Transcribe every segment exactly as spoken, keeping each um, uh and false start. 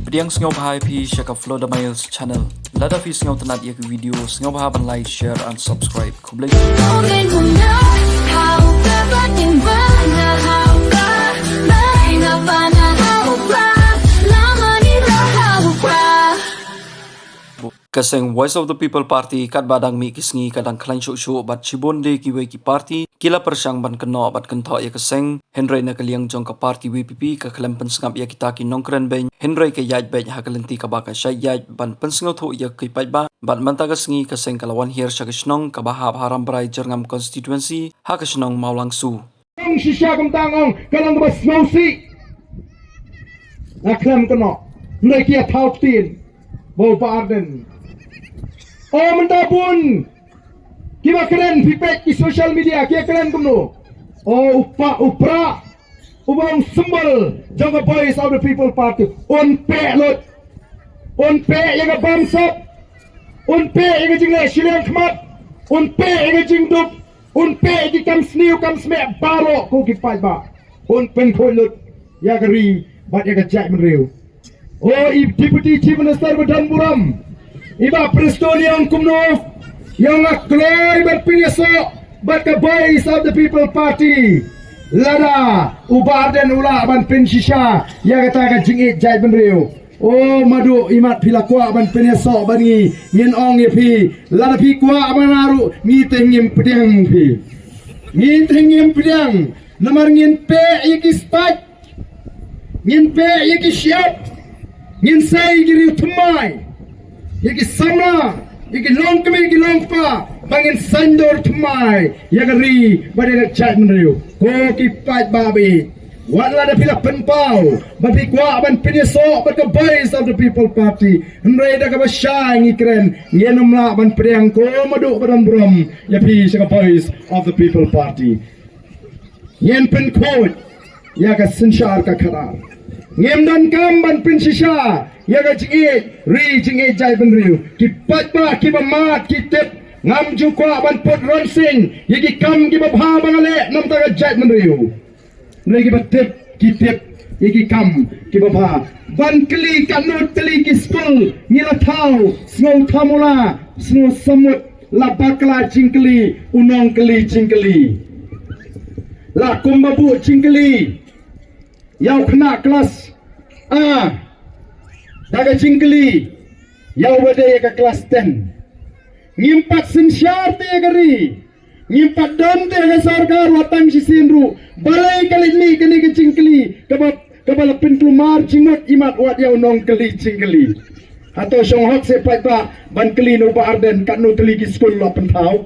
Pdiang sngewbha ïa phi sha ka Flow the Miles channel. Lada phi sngewtynnat ïa ka video, sngewbha ban like, share and subscribe. Khublei. Ka seng Voice of the People Party katba dang mih ki sngi ka dang khlaiñ shuh shuh bad shibun de kiwei ki party ki la pyrshang ban kynnoh bad kynthoh ïa ka seng, hynrei na ka liang jong ka party V P P ka khlem pynsngap ïa kita ki nongkren beiñ, hynrei ka ïaid beit ha ka lynti kaba ka shait ïaid ban pynsngewthuh ïa ki paidbah. Bad mynta ka sngi ka seng ka la wan hiar sha ka shnong kaba hap ha Rambrai Jyrngam constituency, ha ka shnong Mawlangsu. Ong shisha kumta ong ka long kaba sngewsih. Nga khlem kynnoh. Hynrei ki ïa thaw ktien ba u Bah Ardent. O mynta bun kiba kren, phi peit ki social media ki ïa kren kumno. O u pa u Prah uba long symbol jong ka Voice of the People Party, un peh lut. Un peh ïa ka bamsap. Un peh ïa ka jingleh shiliang khmat. Un peh ïa ka jingduk. Un peh ïa ki kam sniew kam smeh baroh ko ki paidbah. Un pynkhuid lut ïa ka ri bad ïa ka jaitbynriew. O i Deputy Chief Minister ba don burom, i Bah Prestone, ïa ong kumno, ïa ong nga kloi ban pynïasoh bad ka Voice of the People Party lada u Bah Ardent u lah ban pynshisha ïa kata ka jingïeit jaitbynriew. O Madu, imat phi la kwah ban pynïasoh bad ngi, ngin ong ïa phi, lada phi kwah ban ïaroh, ngi te ngim pdiang phi. Ngi te ngim pdiang, namar ngin peh ïa ki stait, ngin peh ïa ki shyiap, ngin sei ïa ki riew thymmai, ïa ki samla, ïa ki longkmie, ïa ki longkpa, ba ngin saiñdur thymmai ïa ka ri bad ïa ka jaitbynriew. Ko ki paidbah ba ïeit, wat lada phi la pynpaw ba phi kwah ban pynïasoh bad ka Voice of the People Party, hynrei da kaba shai ngi kren, ngin ym lah ban pdiang. Ko Madu ba don burom, ïa phi sha ka Voice of the People Party. Ngin pynkhuid ïa ka synshar ka khadar. Ngim donkam ban pynshisha ïa ka jingïeit ri, jingïeit jaitbynriew. Ki paidbah kiba mad ki tip, ngam ju kwah ban put ronsing ïa ki kam kiba bha ba nga leh namar ka jaitbynriew. Hynrei kiba tip ki tip ïa ki kam kiba bha. Ban kylli katno tylli ki skul ngi la thaw, sngewthuh mula, sngewsamut, la bakla jingkylli, u nongkylli jingkylli. La kumba buh jingkylli ïa u khynnah klas A da ka jingkylli ïa uba dei ïa ka klas ten. Ngim pat synshar te ïa ka ri, ngim pat don te ïa ka sorkar wat tang shisien ruh. Balei ka leit mih kane ka jingkylli kaba, kaba la pynkulmar jingmut imat wat ïa u nongkylli jingkylli. Hato shong hok seh paidbah ban kylli na u Bah Ardent katno tylli ki skul la pynthaw?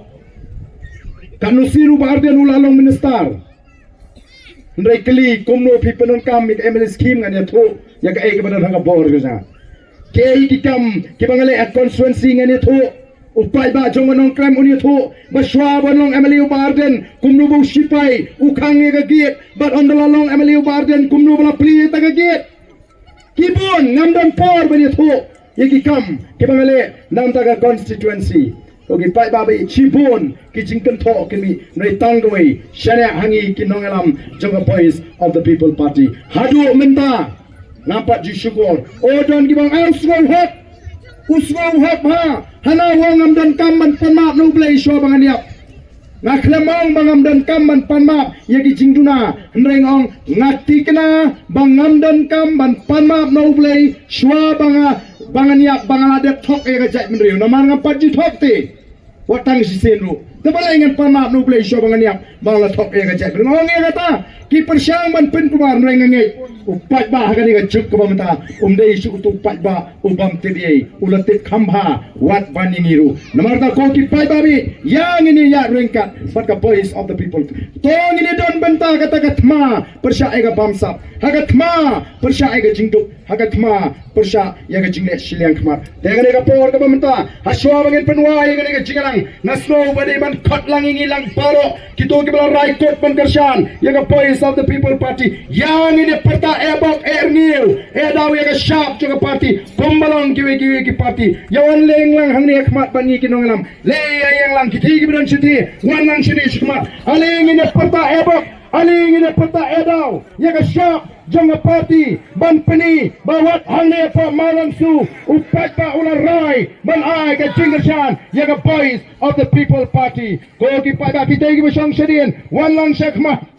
Katno sien u Bah Ardent u la long minister? Hynrei kylli kumno phi pyndonkam ïa ka M L A scheme ngan ïathuh ïa kaei kaba don ha ka bor ka jong nga. Kaei ki kam kiba nga leh ha constituency ngan ïathuh. U paidbah jong ka Nongkrem un ïathuh ba shuwa ban long M L A u Bah Ardent kumno ba u shipai u khang ïa ka gate, bad ynda la long M L A u Bah Ardent kumno ba la plie ïa ka gate. Ki bun, ngam don por ban ïathuh ïa ki kam kiba nga leh namar ka constituency. Ko ki paidbah ba ïeit, shibun ki jingkynthoh ki mih, hynrei tang kawei, shaniah ha ngi ki nongïalam jong ka Voice of the People Party. Haduh mynta ngam pat ju shukor. O don kiba ong, ai u sngewhok, u sngewhok ha, hana u ong ngam donkam ban pan map na U Blei shuwa ba ngan ïap. Nga khlem ong ba ngam donkam ban pan map ïa ki jingduna, hynrei nga ong nga tikna ba ngam donkam ban pan map na U Blei shuwa ba nga, ba ngan ïap, ba nga la dep thok ïa ka jaitbynriew. Namar ngam pat ju thok te wat tang shisien ruh. Te balei ngan pan map na U Blei shuwa ba ngan ïap, ba nga la thok ïa ka jaitbynriew? Nga ong ïa kata, ki pyrshang ban pynkulmar, hynrei nga ngeit u paidbah ha kane ka juk kaba mynta um dei shuh utu u paidbah u bym tip ei, u la tip kham bha wat ban ïa ngi ruh. Namar kata ko ki paidbah ba ïeit, ïa ngin ïa ïaid ryngkat bad ka Voice of the People. To ngin ïa don bynta kata ka thma pyrshah ïa ka bamsap, ha ka thma pyrshah ïa ka jingduk, ha ka thma pyrshah ïa ka jingleh shiliang khmat. Te kane ka por kaba mynta, ha shuwa ba ngin pynwai ïa kane ka jingïalang, nga sngew ba dei ban Khot lang ïa ngi lang baroh kito kiba la rai kot ban kyrshan ïa ka Voice of the People Party. Ïa ngin ïa pyrta eh bok eh rngiew eh daw ïa ka shap jong ka party kumba long kiwei kiwei ki party. Ïa wan leng lang hangne ha khmat bad ngi ki nongïalam. Leit ïa ïeng lang, kiti kiba don shuti wan lang shuti sha khmat. Ale ngin ïa pyrta eh bok, ale ngin ïa pyrta eh daw ïa ka shap jong ka party ban pyni ba wat hangne ha Mawlangsu u paidbah u la rai ban ai ka jingkyrshan ïa ka Voice of the People Party. Ko ki paidbah, kita kiba shong shadien, wan lang sha khmat.